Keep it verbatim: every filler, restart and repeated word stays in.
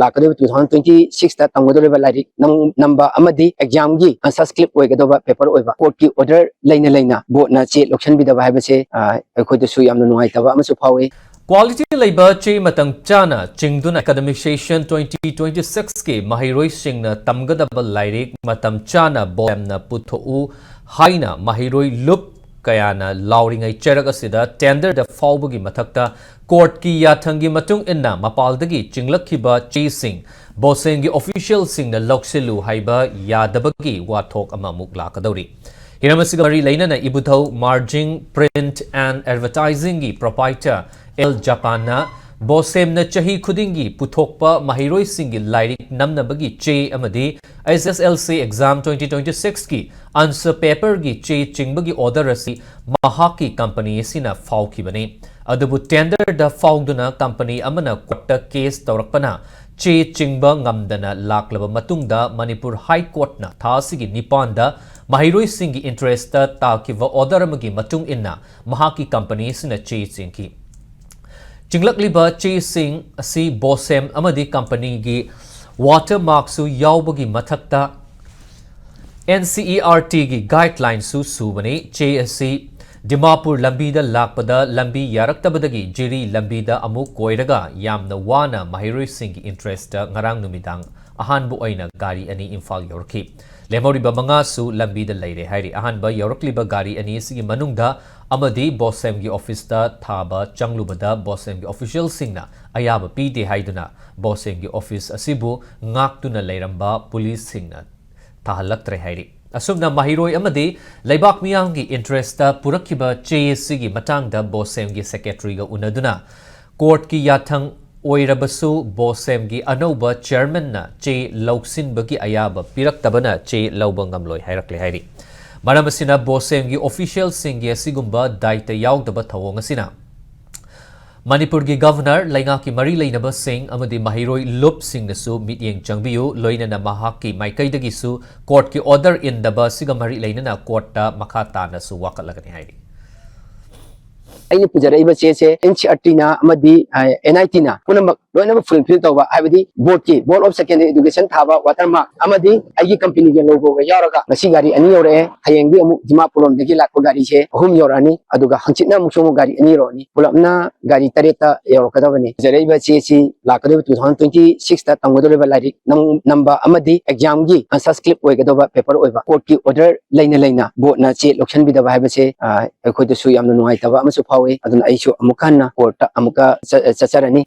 ꯂꯥꯛꯀꯗꯧꯔꯤꯕ two thousand twenty six ꯇ ꯇꯝꯒꯗꯧꯔꯤꯕ ꯂꯥꯏꯔꯤꯛ ꯅꯝ- ꯅꯝꯕ ꯑꯃꯗꯤ exam ꯒꯤ subscribe ꯑꯣꯏꯒꯗꯧꯕ paper ꯑꯣꯏꯕ court ꯀꯤ order ꯂꯩꯅ ꯂꯩꯅ board ꯅ ꯆꯦ ꯂꯧꯁꯤꯟꯕꯤꯗꯕ ꯍꯥꯏꯕꯁꯦ, ꯑ, ꯑꯩꯈꯣꯏꯗꯁꯨ ꯌꯥꯝꯅ ꯅꯨꯡꯉꯥꯏꯇꯕ ꯑꯃꯁꯨ ꯐꯥꯎꯏ꯫ Quality ꯂꯩꯕ ꯆꯦ ꯃꯇꯝ ꯆꯥꯅ ꯆꯤꯡꯗꯨꯅ academic session twenty twenty six ꯀꯤ ꯃꯍꯩꯔꯣꯏꯁꯤꯡꯅ ꯇꯝꯒꯗꯕ ꯂꯥꯏꯔꯤꯛ ꯃꯇꯝ ꯆꯥꯅ BOSEM ꯅ ꯄꯨꯊꯣꯛꯎ ꯍꯥꯏꯅ ꯃꯍꯩꯔꯣꯏ ꯂꯨꯞ ꯀꯌꯥꯅ ꯂꯥꯎꯔꯤꯉꯩ ꯆꯩꯔꯛ ꯑꯁꯤꯗ tender ꯗ ꯐꯥꯎꯕꯒꯤ ꯃꯊꯛꯇ court ꯀꯤ ꯌꯥꯊꯪꯒꯤ ꯃꯇꯨꯡ ꯏꯟꯅ ꯃꯄꯥꯜꯗꯒꯤ ꯆꯤꯡꯂꯛꯈꯤꯕ ꯆꯦꯁꯤꯡ BOSEM ꯒꯤ official ꯁꯤꯡꯅ ꯂꯧꯁꯤꯜꯂꯨ ꯍꯥꯏꯕ ꯌꯥꯗꯕꯒꯤ ꯋꯥꯊꯣꯛ ꯑꯃꯃꯨꯛ ꯂꯥꯛꯀꯗꯧꯔꯤ꯫ ꯍꯤꯔꯝ ꯑꯁꯤꯒ ꯃꯔꯤ ꯂꯩꯅꯅ ꯏꯕꯨꯙꯧ Marjing Print and Advertising ꯒꯤ proprietor ꯑꯦꯜ ꯖꯄꯥꯟꯅ BOSEM ꯅ ꯆꯍꯤ ꯈꯨꯗꯤꯡꯒꯤ ꯄꯨꯊꯣꯛꯄ ꯃꯍꯩꯔꯣꯏꯁꯤꯡꯒꯤ ꯂꯥꯏꯔꯤꯛ ꯅꯝꯅꯕꯒꯤ ꯆꯦ ꯑꯃꯗꯤ S S L C exam twenty twenty six ꯀꯤ answer paper ꯒꯤ ꯆꯦ ꯆꯤꯡꯕꯒꯤ order ꯑꯁꯤ ꯃꯍꯥꯛꯀꯤ company ꯑꯁꯤꯅ ꯐꯥꯎꯈꯤꯕꯅꯤ꯫ ꯑꯗꯨꯕꯨ tender ꯗ ꯐꯥꯎꯗꯨꯅ company ꯑꯃꯅ court ꯇ case ꯇꯧꯔꯛꯄꯅ ꯆꯦ ꯆꯤꯡꯕ ꯉꯝꯗꯅ ꯂꯥꯛꯂꯕ ꯃꯇꯨꯡꯗ ꯃꯅꯤꯄꯨꯔ High Court ꯅ ꯊꯥ ꯑꯁꯤꯒꯤ ꯅꯤꯄꯥꯟꯗ ꯃꯍꯩꯔꯣꯏꯁꯤꯡꯒꯤ interest ꯇ ꯇꯥꯈꯤꯕ order ꯑꯃꯒꯤ ꯃꯇꯨꯡ ꯏꯟꯅ ꯃꯍꯥꯛꯀꯤ company ꯑꯁꯤꯅ ꯆꯦ ꯆꯤꯡꯈꯤ꯫ ꯆꯤꯡꯂꯛꯂꯤꯕ ꯆꯦꯁꯤꯡ ꯑꯁꯤ BOSEM ꯑꯃꯗꯤ company ꯒꯤ watermark ꯁꯨ ꯌꯥꯎꯕꯒꯤ ꯃꯊꯛꯇ N C E R T ꯒꯤ guideline ꯁꯨ ꯁꯨꯕꯅꯤ꯫ ꯆꯦ ꯑꯁꯤ ꯗꯤꯃꯥꯄꯨꯔ ꯂꯝꯕꯤꯗ ꯂꯥꯛꯄꯗ ꯂꯝꯕꯤ ꯌꯥꯔꯛꯇꯕꯗꯒꯤ ꯖꯤꯔꯤ ꯂꯝꯕꯤꯗ ꯑꯃꯨꯛ ꯀꯣꯏꯔꯒ ꯌꯥꯝꯅ ꯋꯥꯅ ꯃꯍꯩꯔꯣꯏꯁꯤꯡꯒꯤ interest ꯇ ꯉꯔꯥꯡ ꯅꯨꯃꯤꯗꯥꯡ ꯑꯍꯥꯟꯕ ꯑꯣꯏꯅ ꯒꯥꯔꯤ ꯑꯅꯤ ꯏꯝꯐꯥꯜ ꯌꯧꯔꯛꯈꯤ꯫ ꯂꯦꯝꯍꯧꯔꯤꯕ ꯃꯉꯥꯁꯨ ꯂꯝꯕꯤꯗ ꯂꯩꯔꯦ ꯍꯥꯏꯔꯤ꯫ ꯑꯍꯥꯟꯕ ꯌꯧꯔꯛꯂꯤꯕ ꯒꯥꯔꯤ ꯑꯅꯤ ꯑꯁꯤꯒꯤ ꯃꯅꯨꯡꯗ ꯑꯃꯗꯤ BOSEM ꯒꯤ office ꯇ ꯊꯥꯕ ꯆꯪꯂꯨꯕꯗ BOSEM ꯒꯤ official ꯁꯤꯡꯅ ꯑꯌꯥꯕ ꯄꯤꯗꯦ ꯍꯥꯏꯗꯨꯅ BOSEM ꯒꯤ office ꯑꯁꯤꯕꯨ ꯉꯥꯛꯇꯨꯅ ꯂꯩꯔꯝꯕ police ꯁꯤꯡꯅ ꯊꯥꯍꯜꯂꯛꯇ꯭ꯔꯦ ꯍꯥꯏꯔꯤ꯫ ꯑꯁꯨꯝꯅ ꯃꯍꯩꯔꯣꯏ ꯑꯃꯗꯤ ꯂꯩꯕꯥꯛ ꯃꯤꯌꯥꯝꯒꯤ interest ꯇ ꯄꯨꯔꯛꯈꯤꯕ ꯆꯦ ꯑꯁꯤꯒꯤ ꯃꯇꯥꯡꯗ BOSEM ꯒꯤ secretary ꯒ ꯎꯅꯗꯨꯅ court ꯀꯤ ꯌꯥꯊꯪ ꯑꯣꯏꯔꯕꯁꯨ BOSEM ꯒꯤ ꯑꯅꯧꯕ chairman ꯅ ꯆꯦ ꯂꯧꯁꯤꯟꯕꯒꯤ ꯑꯌꯥꯕ ꯄꯤꯔꯛꯇꯕꯅ ꯆꯦ ꯂꯧꯕ ꯉꯝꯂꯣꯏ ꯍꯥꯏꯔꯛꯂꯦ ꯍꯥꯏꯔꯤ꯫ ꯃꯔꯝ ꯑꯁꯤꯅ BOSEM ꯒꯤ official ꯁꯤꯡꯒꯤ ꯑꯁꯤꯒꯨꯝꯕ ꯗꯥꯏꯇ ꯌꯥꯎꯗꯕ ꯊꯧꯑꯣꯡ ꯑꯁꯤꯅ ꯃꯅꯤꯄꯨꯔꯒꯤ governor, ꯂꯩꯉꯥꯛꯀꯤ ꯃꯔꯤ ꯂꯩꯅꯕꯁꯤꯡ ꯑꯃꯗꯤ ꯃꯍꯩꯔꯣꯏ ꯂꯨꯞꯁꯤꯡꯅꯁꯨ ꯃꯤꯠꯌꯦꯡ ꯆꯪꯕꯤꯌꯨ, ꯂꯣꯏꯅꯅ ꯃꯍꯥꯛꯀꯤ ꯃꯥꯏꯀꯩꯗꯒꯤꯁꯨ court ꯀꯤ order ꯏꯟꯗꯕ ꯑꯁꯤꯒ ꯃꯔꯤ ꯂꯩꯅꯅ court ꯇ ꯃꯈꯥ ꯇꯥꯅꯁꯨ ꯋꯥꯀꯠꯂꯒꯅꯤ ꯍꯥꯏꯔꯤ꯫ ꯑꯩꯅ ꯄꯨꯖꯔꯛꯏꯕ ꯆꯦꯁꯦ ꯑꯦꯟ ꯁꯤ ꯑꯥꯔ ꯇꯤꯅ ꯑꯃꯗꯤ ꯑꯦꯟ ꯑꯥꯏ ꯇꯤꯅ ꯄꯨꯝꯅꯃꯛ ꯂꯣꯏꯅꯃꯛ ꯐꯨꯜꯐꯤꯜ ꯇꯧꯕ, ꯍꯥꯏꯕꯗꯤ ꯕꯣꯔꯗꯀꯤ, Board of Secondary Education ꯊꯥꯕ ꯋꯥꯇꯔꯃꯥꯔꯛ ꯑꯃꯗꯤ ꯑꯩꯒꯤ ꯀꯝꯄꯅꯤꯒꯤ ꯂꯣꯒꯣꯒ ꯌꯥꯎꯔꯒ ꯉꯁꯤ ꯒꯥꯔꯤ ꯑꯅꯤ ꯌꯧꯔꯛꯑꯦ꯫ ꯍꯌꯦꯡꯗꯤ ꯑꯃꯨꯛ ꯗꯤꯃꯥꯄꯨꯔ ꯂꯣꯝꯗꯒꯤ ꯂꯥꯛꯄ ꯒꯥꯔꯤꯁꯦ ꯑꯍꯨꯝ ꯌꯧꯔꯛꯑꯅꯤ, ꯑꯗꯨꯒ ꯍꯪꯆꯤꯠꯅ ꯑꯃꯨꯛꯁꯨ ꯑꯃꯨꯛ ꯒꯥꯔꯤ ꯑꯅꯤ ꯌꯧꯔꯛꯑꯅꯤ꯫ ꯄꯨꯂꯞꯅ ꯒꯥꯔꯤ ꯇꯔꯦꯠꯇ ꯌꯧꯔꯛꯀꯗꯕꯅꯤ꯫ ꯄꯨꯖꯔꯛꯏꯕ ꯆꯦꯁꯤ ꯂꯥꯛꯀꯗꯧꯔꯤꯕ two thousand twenty sixꯇ ꯇꯝꯒꯗꯧꯔꯤꯕ ꯂꯥꯏꯔꯤꯛ ꯅꯝ-, ꯅꯝꯕ ꯑꯃꯗꯤ examꯒꯤ answer script ꯑꯣꯏꯒꯗꯧꯕ paper ꯑꯣꯏꯕ꯫ Courtꯀꯤ order ꯂꯩꯅ ꯂꯩꯅ boardꯅ ꯆꯦ ꯂꯧꯁꯤꯟꯕꯤꯗꯕ ꯍꯥꯏꯕꯁꯦ, ꯑ, ꯑꯩꯈꯣꯏꯗꯁꯨ ꯌꯥꯝꯅ ꯅꯨꯡꯉꯥꯏꯇꯕ ꯑꯃꯁꯨ ꯐꯥꯎꯏ꯫ ꯑꯗꯨꯅ ꯑꯩꯁꯨ ꯑꯃꯨꯛ ꯍꯟꯅ courtꯇ ꯑꯃꯨꯛꯀ ꯆ-, ꯆꯠꯆꯔꯅꯤ꯫